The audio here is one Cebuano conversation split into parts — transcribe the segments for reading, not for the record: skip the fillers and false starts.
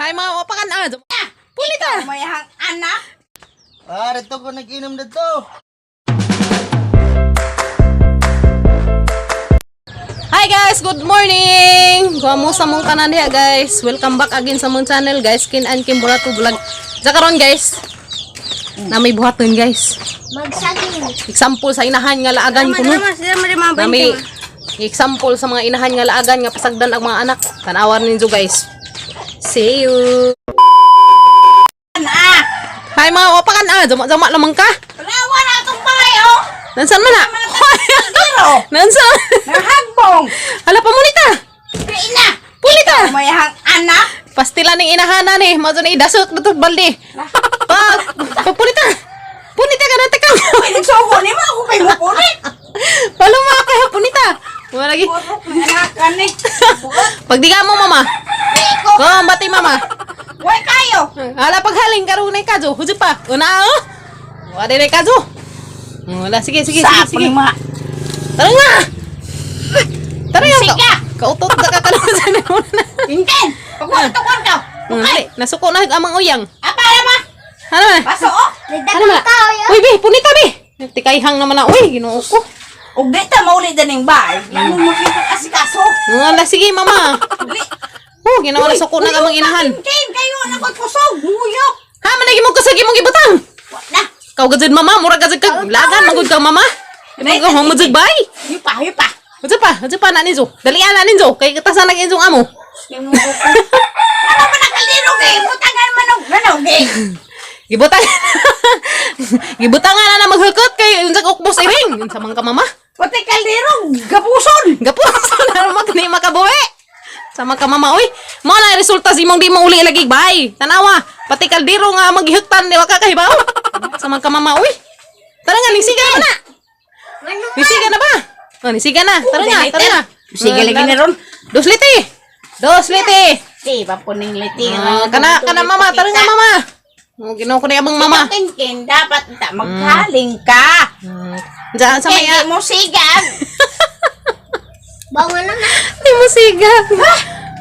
Hi mga wapakan ah. Puli ka. May hang anak. Ah, dito ko nag-inom dito. Hi guys, good morning. Kumusta mong tanan diha guys? Welcome back again sa mong channel guys, Kin and Kim Burato Vlog. Sa karon guys, na may buhaton guys. Magsaging. Example sa inahan nga laagan kuno. Na may example sa mga inahan nga laagan nga pasagdan ang mga anak. Tanawan ninyo guys. See you. Ah, Hi mga wapakan ah, jama-jama lamang ka. wala na itong bahay, oh. Nansan man na? Pero, Nansan? nahagbong. Hala pa ka. Kaya na. Puli ka. May hang anak. Pastila ning inahana ni, mao na idasok na to balde. Pa, pagpulita. Punita ka na teka. Ay, nagsugo ni mo ako kay mo punit. Paluma ka punita. Wala lagi. Purok ng anak ka ni. Pagdiga mo mama. Iko. Ko bati mama. Way kayo. Hala paghaling karon nay kadyo. Hudyo pa. Una oh. Wa dire kadyo. Wala, sige sige sige Sa sige. mga. Tara nga. Tara nga. Sige. Kautot ka ka na sa na. Inten. Pagwanto ka. Dali, nasuko na ang amang uyang. Apa na ba? Ano na? Baso, oh. Ano na? Uy, be, punita be. Tikayhang naman na. Uy, Ginoo ko. Ug di ta mauli daning bahay. Ano makita asikaso? Wala, sige, mama. Li. Oh, ginawa na suko na amang inahan. Inten, kayo na ko'y kusog. Muyok. Ha, managi mo kasagi mong ibutang. Wa na. Kau gajud mama, mura gajud ka. Lagan magud ka mama. Imong ka humujud bay. Yupa, yupa. Hudyo pa na ninyo. Dali na ninyo. Kay katasan nag inyong amo. Ano man ang kaliro kay butangan man og ganaw gay. Gibutang. Gibutang nga na maghukot kay unsa ka ukbos iring. Unsa man ka mama? Pati kaldero gapuson. Gapos na mag ni makabuhi. Sama ka mama oy. Mo na resulta sa imong di mo uli lagi bay. Tanawa, pati kaldero nga maghihuktan di wa ka kahibaw. Sama ka mama oy. Tara nga nisiga na na. Nisiga na ba? Oh, nisiga na. Tara nga, tara nga. Sige lagi na ron. Dos liti. Dos liti. Di ba puning liti. Ah, kana kana mama, tara nga mama. Oh, Ginoo ko na amang mama. Kin dapat ta maghaling ka. Diyan sa Kay maya. di mo sigag. Bangon na na. Di mo siga.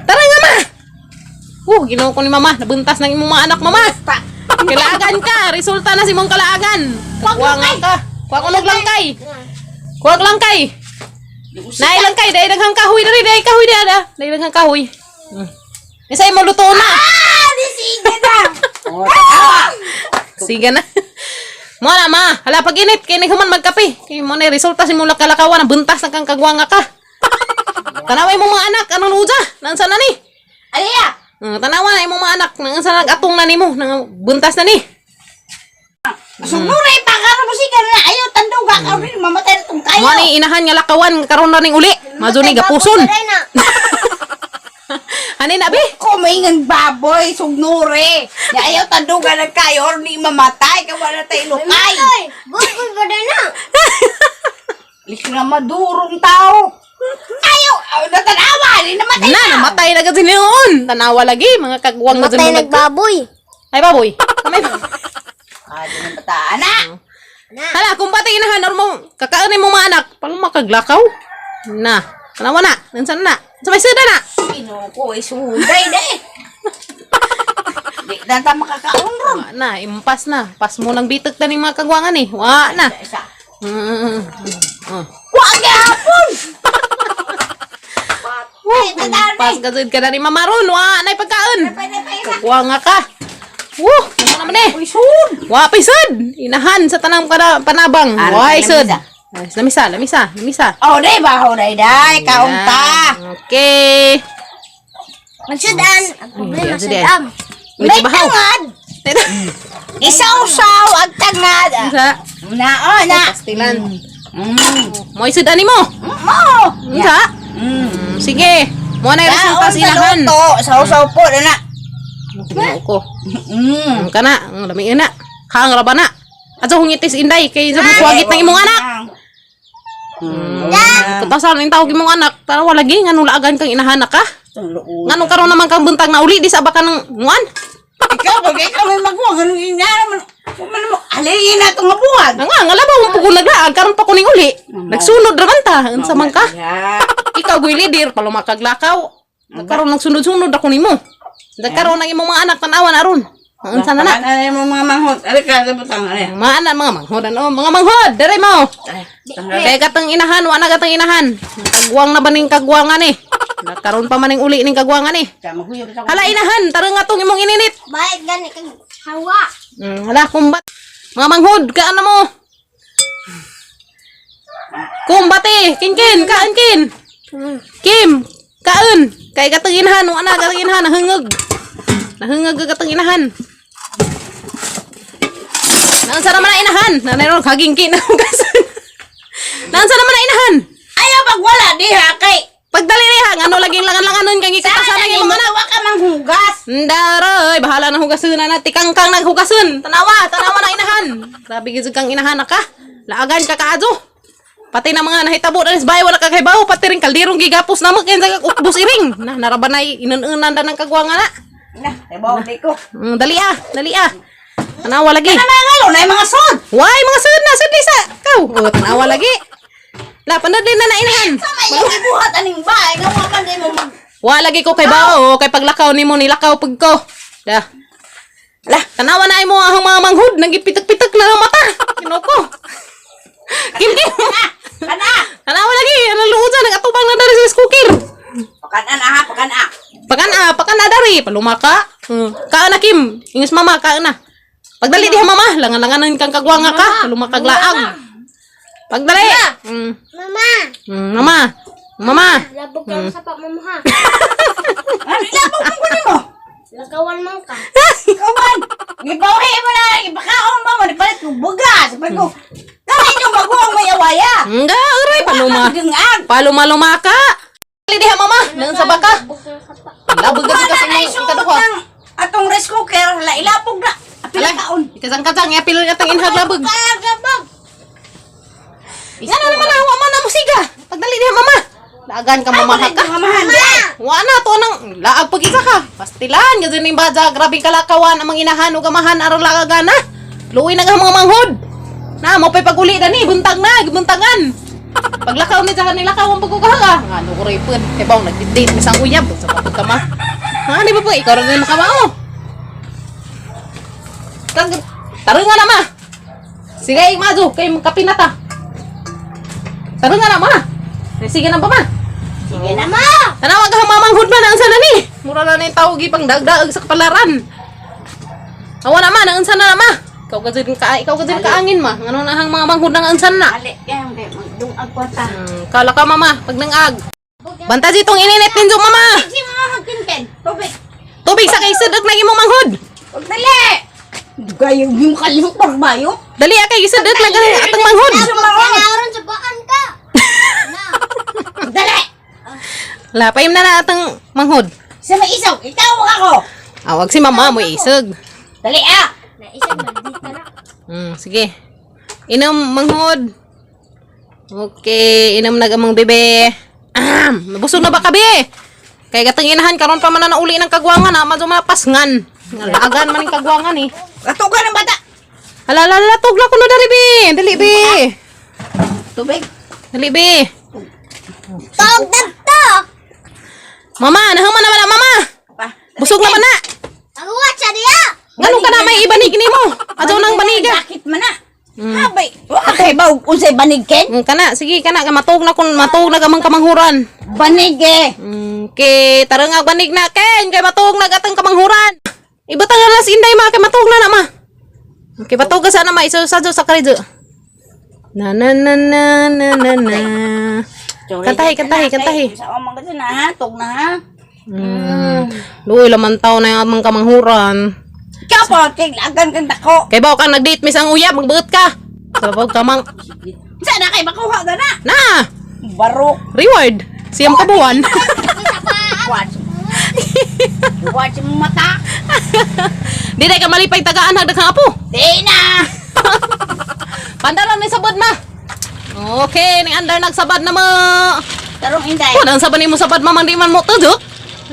Tara nga ma. Oh, Ginoo ko ni mama, nabuntas ng imong mga anak mama. Pa. Kalaagan ka, resulta na si mong kalaagan. Kuha nga ka. Kuha ko lang kay. Kuha lang kay. Nay lang kay, dahil daghang kahoy diri, dahil kahoy diri ada. Dahil daghang kahoy. Isa imo luto na. Ah, di siga na. Oh, ah. Sige na. Mo na ma, hala pag init kay naghuman magkape. Kay mo na resulta si mong lakalakawan buntas na kang kagwanga ka. Tanaway mo mga anak, anong nuja? Nansa na ni? Aliya. Tanawa na imong mga anak, nansa na atong na nimo, nang buntas na ni. Sumuray pa ka mo siga na ayo tanduga ka rin mamatay na tong kayo. Mo ni inahan nga lakawan karon na ning uli. Majo ni gapuson. Aray na. Ani na be? Ko maingang baboy sugnure. Ya ayaw tanduga na kayo or ni mamatay ka wala tayo lukay. Ay, bulbul ba na? Lik na madurong tao. Ayaw, ayaw na tanawa, di namatay Na, namatay na gud noon. Tanawa lagi mga kagwang na Matay dyan. nagbaboy. Ay baboy. Kamay. Ah, di na bataan na. Na. Hala, kung pati inahan or mo kakaanay mo mga anak, palo makaglakaw. Na. Tanawa na. Nansan na. Sa may seda na. Pinuko, eh, suday na eh. Di na ta makakaon ron. Wa na, impas na. Pas mo ng bitok na ning mga kagwangan eh. Wa na. Isa. Oh. Wa gapon! Patay na dami. Pas gazud ka na ni Mama ron. Wa na pagkaon. Pwede pa isa. Kagwanga ka. Woo, ano naman eh. Uy, sud! Wa pa'y sud. Inahan sa tanang kada panabang. Ano, Wa sud. lamisa. Ay, Lamisa, lamisa, lamisa. Oh, day ba? Oh, day, day. Kaunta. Yan. Okay. Magsudan. Ang problema Ay, sudan. sudan. May May bahaw. tangad. Isaw-saw ang tangad. Sa Na, oh, na. pastilan. Mm. Mo isud ani mo. Mo. Unsa? Mm. Sige. Mo na resulta Kaon sa sa inahan. luto. Saw-saw po, na na. Ginoo ko. Mm. Kana, ang lami na. Kaang ra ba na? Ato hungitis inday kay sa mukuwagit ng imong anak. Mm. Kutasan ning tawag imong anak, tara wala gi nganong laagan kang inahanak ka. Nganong karon naman kang buntag na uli di sa ba ka ng nguan? Ikaw, pag ikaw may magbuwag, anong inyara man? Kuman mo, alingin na itong mabuwag. Nga nga labaw mo pugong naglaag karon pa kuning uli. Nagsunod ra man ta, unsa man ka? Ya. Ikaw goy leader palumakag lakaw. Karon nagsunod-sunod ako nimo. Nagkaroon ang imong mga anak tanawan aron. Unsa na na? Ano yung mga manghod? Ari ka, butang. Ari. Mga anak, mga manghod ano, mga manghod, dere mo. Kay katang inahan, wa na katang inahan. Kagwang na ba ning kagwangan eh? Nagkaroon pa man ning uli ning kagwangan eh. Maghuyog sa Hala inahan, tara nga tong imong ininit. Balik gani kang hawa. Hala kumbat. Mga manghod, kaan na mo. Kumbate, kinkin, kaan kin. Kim, kaan. Kay katang inahan, wa na katang inahan, nahungog. Nahungog ka katang inahan. Naunsa naman na inahan? Nanayron kaging kin hugasan. Naunsa naman na inahan? Ayaw pag wala diha kay. Pagdali niya, ano laging langan-langanon kang ikatasan ang imong anak. Wa ka manghugas. Ndaroy, bahala na hugasun na tikangkang naghugasun. Tanawa, tanawa na inahan. Grabe gid kang inahan na ka. Laagan ka kaadyo. Pati na mga nahitabo na bay wala ka kahibaw, pati rin kaldirong gigapos na mo kaya sa ukbos iring. Na narabanay inununan na ng kagwanga na. Na, ibaw di ko. Dali ah, dali ah. Tanawa lagi. Ana mga ngalo na mga sod. Why mga sud na sud sa kaw. Oh, tanawa lagi. La panod din na na inahan. Sama yung ibuhat aning bahay nga wa man di mo mag Wa lagi ko kay bao kay paglakaw nimo nilakaw pag ko. Da. Lah, tanawa na imo ang mga manghud nagipitak-pitak na ang mata. Kinoko. Kim kim. Kana. Tanawa lagi ang luod sa nagatubang na dari sa cooker. Pakan ana ha, pakan a. Pakan a, pakan a dari palumaka. Kaan na Kim, ingos mama kaan na. Pagdali diha mama, langan-langanan kang kagwanga ka, palumaka laag. Pagdali. Mama. Mama. Mama. Labog ka sa pa mama ha. Ano ilabog mo kunin mo? Lagawan man ka. Ikaw man. Gibawhi mo na, ibakaon mo, manipalit ko bugas. Sabi ko, kaya inyong baguang may awaya. Nga, aray paluma. Dungag. Paluma-luma ka. Dali diha mama, nang sa baka. Labog ka sa pa. Labog ka Wala sa na imong isuot ikaduha. ng atong rice cooker, la ilapog na. Apila kaon. Ikasang-kasang yapil nga tang inhag labog. Labog. Nga na naman wa man na musiga. Pagdali diha mama. Laagan ka mamaha ka. Mamahan di. Wa na to nang laag pag isa ka. Pastilan kasi ning badya grabing kalakawan ang mga inahan ug amahan aron laagan na. Luoy na nga mga manghod. Na mo pay paguli dani buntag na gibuntagan. Paglakaw ni sa nilakaw ang pagkukaha. Nga ano ko ripon. Kay baw nag-date misang uyab sa pagkama. Ha di ba po ikaw ra rin makamao. Tang tarungan na ma. Sige, mazo kay kapinata. Tarungan na ma. Sige na ba ma? Sige na ma. Tanawag ka mamanghod man ang sana ni. Mura na yung tawag ipang dagdaag sa kapalaran. Awa na ma, naunsa na na ma. Ikaw ka din kaangin ma. Ngano na hang mga manghod ng ansan na. Ali, kaya magdungag ko ta. Kala ka mama, pag nangag. Banta itong ininit ninyo mama. Si mama magkinken. Tubig. Tubig sa kay sudak na imong manghod. Huwag dali. Gayong yung kalihok pagbayo. Dali ah, kay gisudak na gani atong manghod. Labog ka na aron sa baan ka. Na. Dali. La paim na na atong manghod. Sa may isaw, itawag ako. Awag si mama mo isog. Dali ah. Na isa maldita na. Sige. Inom manghod. Okay, inom na gamang bebe. Ahem, nabusog na ba ka be? Kay gatang inahan karon pa man na nauli ng kagwangan ha, madyo mapasngan. Laagan man yung kagwangan eh. Katugan ng bata. Hala, hala, hala, tugla ko na dali be. Dali be. Tubig. Dali be. Tawag dagto. Mama, nahuman na ba na mama? Pa. Busog na ba na? Aguwa sa diya. Nganong ka na may ibanig nimo? Adyo nang baniga. Sakit man na. Habay. Wa ka kay baw unsay banig ken? Kana, sige kana ka matug na kun matug na gamang kamanghuran. Banig eh. Okay, tara nga banig na Ken, kay matuog na gatang kamanghuran. Ibutang na las inday ma kay matuog na na ma. Okay, batuog ka sana ma iso sa sa karijo. Na na na na na na na. Kantahi, kantahi, kantahi. Sa amang kasi na ha, tug na ha. Luoy laman tao na yung amang kamanghuran. Kapo, kay lagan kang dako. Kay baw ka nag-date misang uyab, magbuot ka. Sa baw ka mang Sana kay makuha ka na. na Barok. reward. Siyam ka buwan. Watch. Watch mo mata. Di na ka malipay tagaan hagdaghang apo. Di na. Pandalan ni sabad ma. Okay, ning andar nagsabad na mo. Tarong inday. Oh, nang sabad nimo sabad mamang di man mo tudok.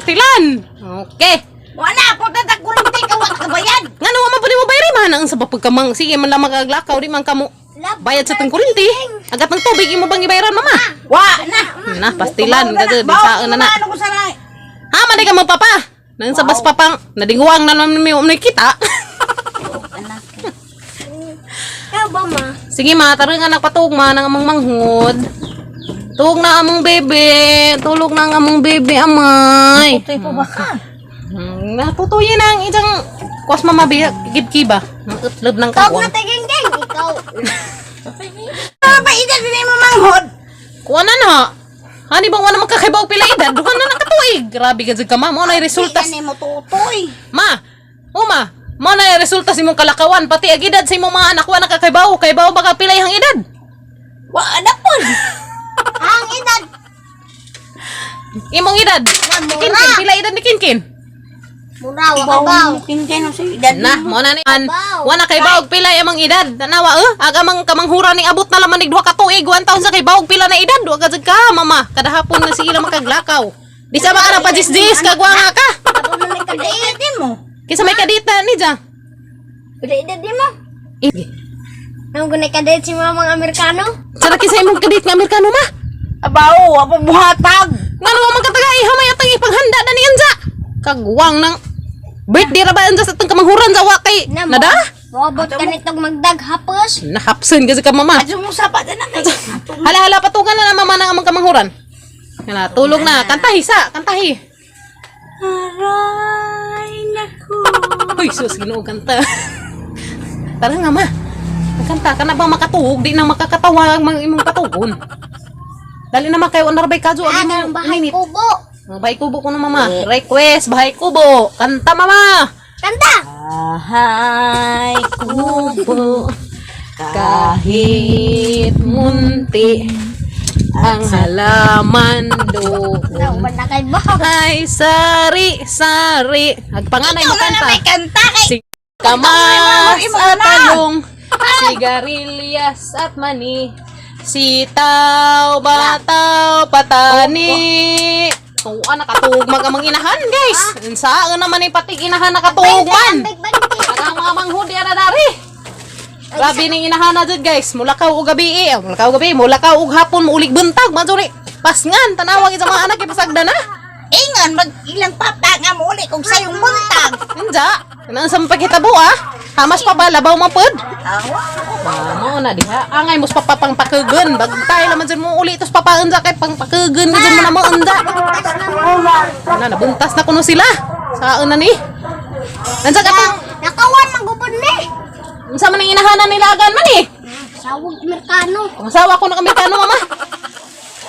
Tilan. Okay. Wala po tatak kurente ka wa ka bayad. Ngano wa man pud nimo bayri man ang sabad pagkamang sige man lamang aglakaw di man kamo bayad sa tang kurinti. Agat ng tubig imo bang ibayaran mama? Wa na. Na pastilan ka di saan na na. Ano ko sana? Ha man di ka mo papa. Nang sa bas papang nadinguang na naman mi umnoy kita. Ikaw ba, ma? Sige ma, tara nga nagpatuog ma nang among manghod. Tuog na among bebe, tulog na ang among bebe amay. Tutoy pa ba ka? Natutuyin na ang isang kwas mama bi gibkiba. Ang utlog ng Tawag na kagwang. tiging-ging. Ikaw. Ah, ba edad din mo manghod? Kuha na na. Hani bang wala magkakaibaw pila edad? Duha na nakatuig. Grabe ka jud ka ma. Mo na resulta. Di mo tutoy. Ma, o ma, mo na resulta sa imong kalakawan pati ang edad sa imong mga anak wa nakakaibaw. Kaibaw baka pila ang edad. Wa na po. Ang edad. Imong edad. Mura. Kinkin, pila edad ni Kinkin? Mura, wa ka ba? Mungkin kayo sa edad Na, mo na ni an. Baw. Wa na kay baog pila imong edad. Tanawa eh, aga mang kamanghura ning abot na laman nig duha ka tuig, 1 taon sa kay baog pila na edad. Wa ka jud ka, mama. Kada hapon na sila makaglakaw. Di sa ba ka na pajisjis kagwa nga ka. Ako na may kadit. Edad mo. Kinsa may kadita ni ja? Pila edad di mo? Eh, Nang gunay kadit si mamang Amerikano? Sara kinsa imong kadit nga Amerikano ma? Abaw, wa pa buhatag. Ngano man kataga iha may atang ipaghanda na ni Anza. Kagwang nang birthday ra ba Anza sa atang kamanghuran sa wa kay Na, nada? Moabot ka nitong magdag hapos. Nahapson kasi ka mama. Adyo mo sapa na kay. Hala hala patugan na na mama ng among kamanghuran. Hala, tulog na. Kantahi sa, kantahi. Aray nako. Uy, sus, Ginoo kanta. Tara nga ma. Kanta ka na ba makatuog? Di na makakatawa ang mga imong patugon. Dali na ma kayo anarbay kadyo Ah, agi mo. ang bahay init. kubo. Mga Bahay kubo ko na mama. Request, bahay kubo. Kanta mama. Kanta! Ahay Kubo kahit munti ang halaman doon Nauban na kay ba? ay sari-sari. Agpanganay Ikaw na mo na may kanta. kanta kay. Si kamas Imo at na. talong, sigarilyas at mani, sitaw, bataw, patani. Tuwa nakatugmag ang mga inahan, guys. Saan naman yung patig inahan nakatugman? Big banti. Ang mga manghudi ana dari. Grabe ning inahan na jud guys. Mula ka og gabi eh. Mula ka og gabi, mula ka og hapon muulig buntag man jud. Pasngan tanawang sa mga anak ipasagda na. Ingon mag ilang papa nga mo uli kung sayong buntag. Unja, kanang sa pagkitabo ah. Hamas pa ba labaw man pod? Awa. Ah, mao na diha. Angay mo sa papa pang pakugon. Bagtay naman jud mo uli tos papa unja kay pang pakugon jud mo na mo unja. Na nabuntas na kuno sila. Saan na ni? Unsa ka tong Nakawan magubod ni. unsa man ang inahanan nila agan man eh? Sawag Amerikano. Ang asawa ko ng Amerikano, mama.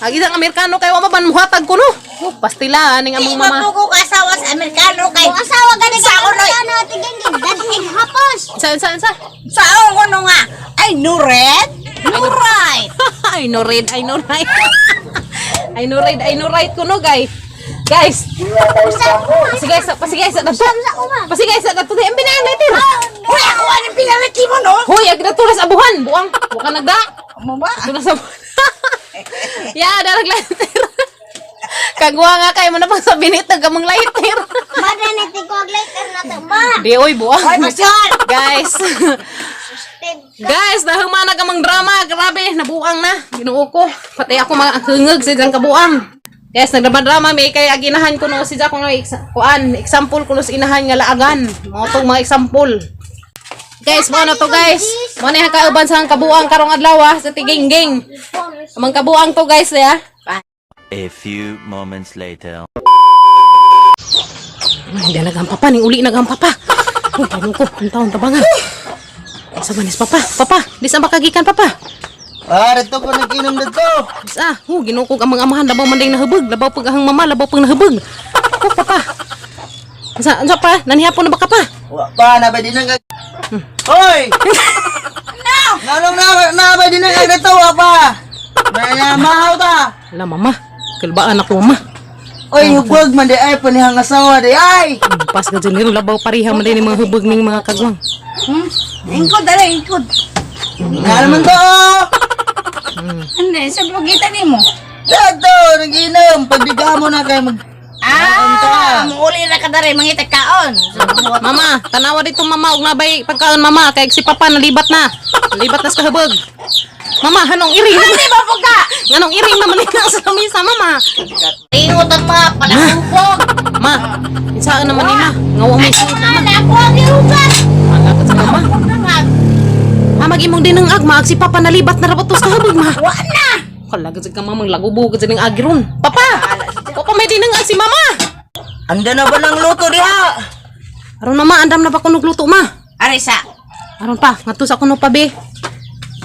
Agi ang Amerikano kay wa man muhatag ko no. Oh, pastila ning Di among mama. mapugo ka asawa sa Amerikano kay. Kung asawa gani ka Sa unoy. Amerikano at tiging-ging. Dadig hapos. Sa sa sa. Saon ko no nga. Ay no red, no right. I know red, I know right. I know red, I know right ko no, guys. Guys, pasigay sa pasigay sa dato. Pasigay sa dato. Ang binayang lighter. Uy, ako anong pinalaki mo no? Hoy, ag natulas abuhan, buang. Wa ka nagda. Mo ba? Tulas abuhan. Ya, darag lighter. Kagwa nga kay mo na pang sa binitag among lighter. Mada ni tigwag later na to ma. Di oy buang. Oy, masyal. Guys. Guys, dahil na kamang drama. Grabe, nabuang na. Ginoo ko. Pati ako mga hungag sa diyang kabuang. Guys, naglaban drama. May kay aginahan ko no si Jack no, kuan, example ko no sa inahan nga laagan. Mga tong mga example. Guys, mo na to guys. Mo na yung kauban sa kabuang karong adlaw ah, sa tigingging. Amang kabuang to guys ya. A few moments later. Ay, dalagang papa, ning uli nagang papa. Oh, tanong ko, ang taon tabangan. Sa manis papa, papa, di sa makagikan papa. Ah, dito ko nag-inom dito. Ah, oh, ginukog ang mga amahan, labaw man ding nahubog, labaw pag ahang mama, labaw pag nahubog. Oh, papa. Unsa, unsa pa? Nanihapon na ba ka pa? Wa pa, nabay din ang kag... Hoy! No! Nalong na, nabay din ang kag dito, wa pa! May mahaw ta! Ala, mama. Kalbaan ako, mama. Oy, hubog man di ay, panihang asawa di ay! Pas ka dyan, labaw pariha man din yung mga hubog ning mga kagwang. Hmm? Ingkod, dala, ingkod. Nga naman to, oh! Ano, sa pagitan nimo? Dito, nag-inom! Pagbiga mo na kayo mag... Ah, muuli na ka dere, mangita kaon. Mama, tanawa dito mama, og nabay pagkaon mama, kay si papa nalibat na. Nalibat na sa kahubog. Mama, hanong iring? Hindi ba po ka? Nganong iring naman na sa lamisa, mama? Ingot ang mga palakupog. Ma, Saan naman ni ma? Nga wa may suot Mga na ma. anak ko ang gihugas. Malakad sa ma. Dungag. Ma, mag-imong din ang agma. Si Papa nalibat na rabatos ka habog ma. Wa na. Kalagad sa ka mama, lagubo ka sa ning agiron. Papa! Papa, may dinangag si mama! Anda na ba ng luto diha? Aron mama, andam na ba kunog luto ma? Ari sa. Aron pa, ngadto sa kuno pa be.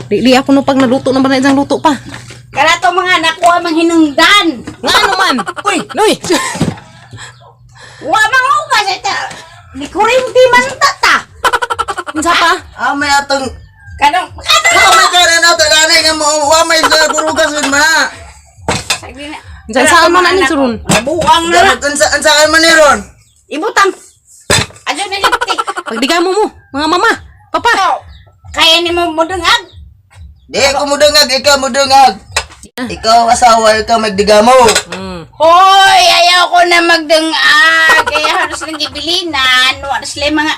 Di di ako no pag naluto na ba na isang luto pa. Kanato mga anak ko ang hinungdan. Nga ano man? Uy! Noy! Wa man hugas ita. Ni kurinti man ta ta. Unsa pa? Ah, may atong Kanang kanang. Ah, may karan ato ganay nga mo wa may sa burugas man ma. Sagli na. Unsa saan man ani suron? Buang na. Dapat unsa unsa man ni ron? Ibutang. Adyo na liptik. Pagdigamo mo, mga mama. Papa! Kaya ni mo mudungag. Di ko mudungag, ikaw mudungag. Ikaw asawa, ikaw magdigamo. Hoy, ayaw ko na magdungag. Kaya halos nang gibilinan. Wala sila yung mga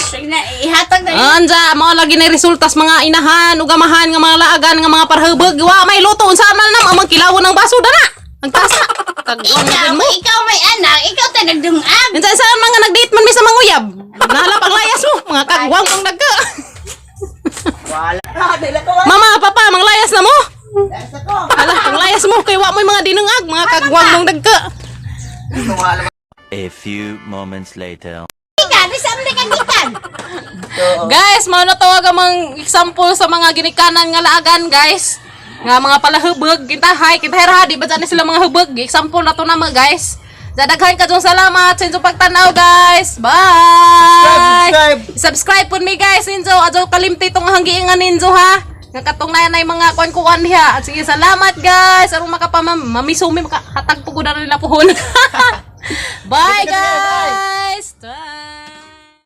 sige na, ihatag na. Anza, mao lagi na resultas mga inahan ug amahan nga mga laagan nga mga parhubog. Wa may luto unsa man na amang kilawon ang baso dana. Ang tasa. Kagwang Ikaw, mo. ikaw may anak, ikaw ta nagdungag. Unsa saan mga nag-date man mi sa mga uyab? Nahala pang layas mo, mga kagwang mong nagka. Wala. Dili ko. Mama, papa, manglayas na mo. Hala, panglayas mo kay wa mo'y mga dinungag, mga kagwang mong nagka. A few moments later. Ika, bisa mo na kagitan. Guys, mao na tawag ang mga example sa mga ginikanan nga laagan, guys. Nga mga palahubog, kintahay, kintahay ra, di ba dyan sila mga hubog? Example na to na mga guys. Dadaghan ka dyan salamat sa inyong pagtanaw, guys. Bye! Subscribe, Subscribe po mi guys, ninjo. Adyo kalimti itong hanggiingan ninjo ha. Nga katong na nay mga kuan-kuan diha. At sige, salamat guys. Aron makapamam, mamisumi makahatag po ko na nila puhon. Bye guys.